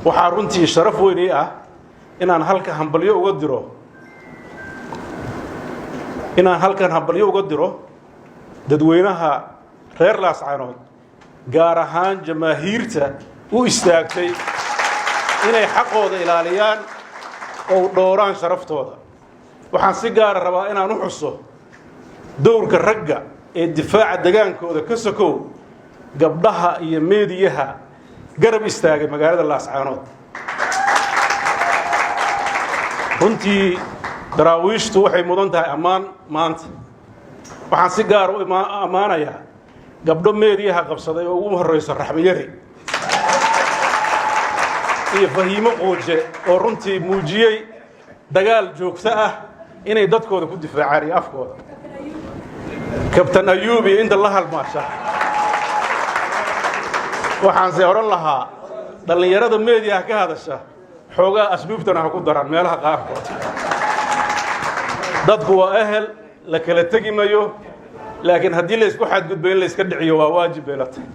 Waxaa runtii sharaf weyn ii ah inaan halkan hambalyo uga diro dadweynaha reer Laascaanood, gaar ahaan jamaahiirta u istaagtay inay xaqooda ilaaliyaan oo dhowraan sharaftooda. Waxaan si gaara rabaa inaan u xuso dowrka ragga ee difaaca degaankooda ka sokow, gabdhaha iyo meediyaha garab istaagay magaalada Laascaanood. Runtii Daraawiishtu waxay mudan tahay ammaan maanta. Waxaan si gaar u ammaanayaa gabdho meediyaha qabsaday oo ugu horrayso Raxmayari iyo Fahiimo Quuje, oo runtii muujiyey dagaal joogto ah inay dadkooda ku difaacaan iyo afkooda, Kabtan Ayuub iyo inta la halmaasha. Waxaanse odhan lahaa dhallinyarada meediyaha ka hadasha, xoogaa asluubtana ha ku daraan meelaha qaarkood. Dadku waa ehel, la kala tegi mayo, laakiin haddii la isku xadgudbo in la iska dhiciyo waa waajib bay la tahay.